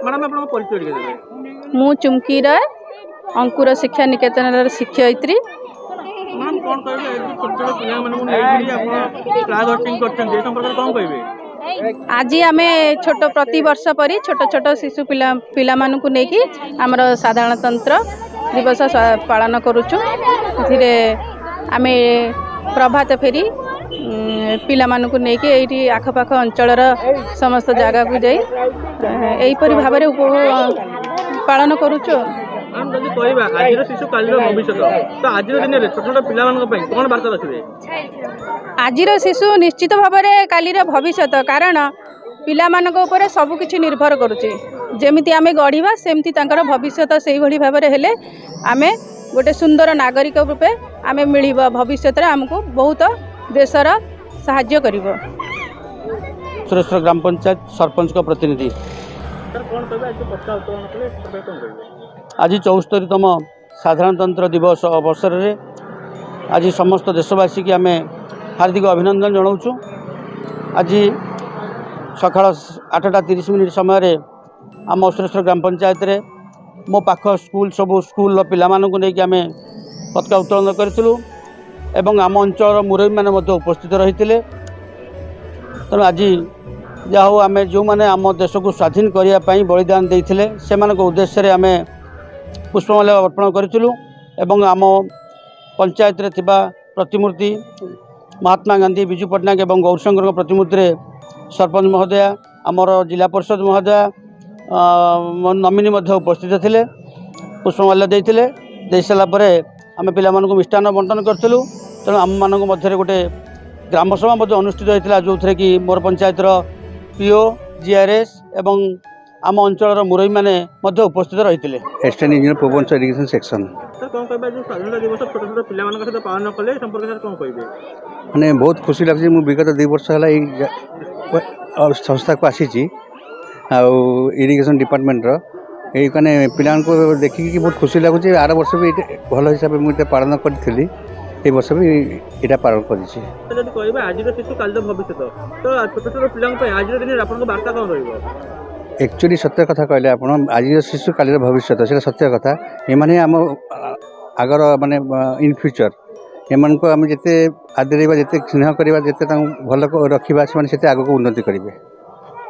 Madam, ଆପଣଙ୍କ ପରିଚୟ ଟିକେ ଦେବେ? ମୁଁ ଚୁମ୍କି ରାୟ, ଅଙ୍କୁର ଶିକ୍ଷା ନିକେତନର ଶିକ୍ଷୟିତ୍ରୀ। ମ୍ୟାଡ଼ାମ୍, କ'ଣ କହିବେ, ଏ ଯୋଉ ଛୋଟ ଛୋଟ ପିଲାମାନଙ୍କୁ ନେଇକରି ଆପଣ ଫ୍ଲାଗ ହୋଷ୍ଟିଂ କରିଛନ୍ତି, ଏ ସମ୍ପର୍କରେ କ'ଣ କହିବେ? ଆଜି ଆମେ ଛୋଟ ପ୍ରତିବର୍ଷ ପରି ଛୋଟ ଛୋଟ ଶିଶୁ ପିଲାମାନଙ୍କୁ ନେଇକି ଆମର ସାଧାରଣତନ୍ତ୍ର ଦିବସ ପାଳନ କରୁଛୁ। ଏଥିରେ ଆମେ ପ୍ରଭାତ ଫେରି ପିଲାମାନଙ୍କୁ ନେଇକି ଏଇଠି ଆଖପାଖ ଅଞ୍ଚଳର ସମସ୍ତ ଜାଗାକୁ ଯାଇ ଏହିପରି ଭାବରେ ପାଳନ କରୁଛୁ। ମ୍ୟାଡ଼ାମ୍, ଯଦି କହିବା ଆଜିର ଶିଶୁ କାଲିର ଭବିଷ୍ୟତ, ତ ଆଜିର ଦିନରେ ଛୋଟ ଛୋଟ ପିଲାମାନଙ୍କ ପାଇଁ କ'ଣ ବାର୍ତ୍ତା ରଖିବେ? ଆଜିର ଶିଶୁ ନିଶ୍ଚିତ ଭାବରେ କାଲିର ଭବିଷ୍ୟତ, କାରଣ ପିଲାମାନଙ୍କ ଉପରେ ସବୁକିଛି ନିର୍ଭର କରୁଛି। ଯେମିତି ଆମେ ଗଢ଼ିବା, ସେମିତି ତାଙ୍କର ଭବିଷ୍ୟତ ସେଇଭଳି ଭାବରେ ହେଲେ ଆମେ ଗୋଟେ ସୁନ୍ଦର ନାଗରିକ ରୂପେ ଆମେ ମିଳିବ, ଭବିଷ୍ୟତରେ ଆମକୁ ବହୁତ ଦେଶର ସାହାଯ୍ୟ କରିବ। ସୁରେଶ୍ୱର ଗ୍ରାମ ପଞ୍ଚାୟତ ସରପଞ୍ଚଙ୍କ ପ୍ରତିନିଧି। ସାର୍, କ'ଣ କହିବେ, ଆଜି ପତାକା ଉତ୍ତୋଳନ କଲେ, ଏ ସମ୍ପର୍କରେ କ'ଣ କହିବେ? ଆଜି 74ତମ ସାଧାରଣତନ୍ତ୍ର ଦିବସ ଅବସରରେ ଆଜି ସମସ୍ତ ଦେଶବାସୀକି ଆମେ ହାର୍ଦ୍ଦିକ ଅଭିନନ୍ଦନ ଜଣାଉଛୁ। ଆଜି ସକାଳ 8ଟା 30 ମିନିଟ୍ ସମୟରେ ଆମ ସୁରେଶ୍ୱର ଗ୍ରାମ ପଞ୍ଚାୟତରେ ମୋ ପାଖ ସ୍କୁଲ, ସବୁ ସ୍କୁଲର ପିଲାମାନଙ୍କୁ ନେଇକି ଆମେ ପତାକା ଉତ୍ତୋଳନ କରିଥିଲୁ ଏବଂ ଆମ ଅଞ୍ଚଳର ମୁରବୀମାନେ ମଧ୍ୟ ଉପସ୍ଥିତ ରହିଥିଲେ। ତେଣୁ ଆଜି ଯାହା ହଉ, ଆମେ ଯେଉଁମାନେ ଆମ ଦେଶକୁ ସ୍ୱାଧୀନ କରିବା ପାଇଁ ବଳିଦାନ ଦେଇଥିଲେ, ସେମାନଙ୍କ ଉଦ୍ଦେଶ୍ୟରେ ଆମେ ପୁଷ୍ପମାଲ୍ୟ ଅର୍ପଣ କରିଥିଲୁ ଏବଂ ଆମ ପଞ୍ଚାୟତରେ ଥିବା ପ୍ରତିମୂର୍ତ୍ତି ମହାତ୍ମା ଗାନ୍ଧୀ, ବିଜୁ ପଟ୍ଟନାୟକ ଏବଂ ଗୌରୀଶଙ୍କରଙ୍କ ପ୍ରତିମୂର୍ତ୍ତିରେ ସରପଞ୍ଚ ମହୋଦୟା, ଆମର ଜିଲ୍ଲା ପରିଷଦ ମହୋଦୟା, ନମିନୀ ମଧ୍ୟ ଉପସ୍ଥିତ ଥିଲେ, ପୁଷ୍ପମାଲ୍ୟ ଦେଇଥିଲେ। ଦେଇସାରିଲା ପରେ ଆମେ ପିଲାମାନଙ୍କୁ ମିଷ୍ଟାନ୍ନ ବଣ୍ଟନ କରିଥିଲୁ। ତେଣୁ ଆମମାନଙ୍କ ମଧ୍ୟରେ ଗୋଟେ ଗ୍ରାମସଭା ମଧ୍ୟ ଅନୁଷ୍ଠିତ ହୋଇଥିଲା, ଯେଉଁଥିରେ କି ମୋର ପଞ୍ଚାୟତର ପିଓ, ଜିଆର୍ଏସ୍ ଏବଂ ଆମ ଅଞ୍ଚଳର ମୁରବୀମାନେ ମଧ୍ୟ ଉପସ୍ଥିତ ରହିଥିଲେ। Assistant engineer, Bhubaneswar irrigation section. Sir, କ'ଣ କହିବେ, ଆଜି ସ୍ୱାଧୀନତା ଦିବସ ଛୋଟ ଛୋଟ ପିଲାମାନଙ୍କ ସହିତ ପାଳନ କଲେ, ଏ ସମ୍ପର୍କରେ ସାର୍ କ'ଣ କହିବେ? ମାନେ ବହୁତ ଖୁସି ଲାଗୁଛି। ମୁଁ ବିଗତ 2 ବର୍ଷ ହେଲା ଏଇ ସଂସ୍ଥାକୁ ଆସିଛି ଆଉ ଇରିଗେସନ୍ ଡିପାର୍ଟମେଣ୍ଟର ଏଇ ମାନେ ପିଲାଙ୍କୁ ଦେଖିକି ବହୁତ ଖୁସି ଲାଗୁଛି। ଆର ବର୍ଷ ବି ଏଇଟା ଭଲ ହିସାବରେ ମୁଁ ଏଇଟା ପାଳନ କରିଥିଲି, ଏଇ ବର୍ଷ ବି ଏଇଟା ପାଳନ କରିଛି। ସାର୍, ଯଦି କହିବା ଆଜିର ଶିଶୁ କାଲିର ଭବିଷ୍ୟତ, ତ ଛୋଟ ଛୋଟ ପିଲାଙ୍କ ପାଇଁ ଆଜିର ଦିନରେ ଆପଣଙ୍କ ବାର୍ତ୍ତା କ'ଣ ରହିବ? ଆକ୍ଚୁଆଲି ସତ୍ୟ କଥା କହିଲେ ଆପଣ, ଆଜିର ଶିଶୁ କାଲିର ଭବିଷ୍ୟତ, ସେଇଟା ସତ୍ୟ କଥା। ଏମାନେ ଆମ ଆଗର ମାନେ ଇନ୍ ଫ୍ୟୁଚର୍। ଏମାନଙ୍କୁ ଆମେ ଯେତେ ଆଦରିବା, ଯେତେ ସ୍ନେହ କରିବା, ଯେତେ ତାଙ୍କୁ ଭଲ ରଖିବା, ସେମାନେ ସେତେ ଆଗକୁ ଉନ୍ନତି କରିବେ।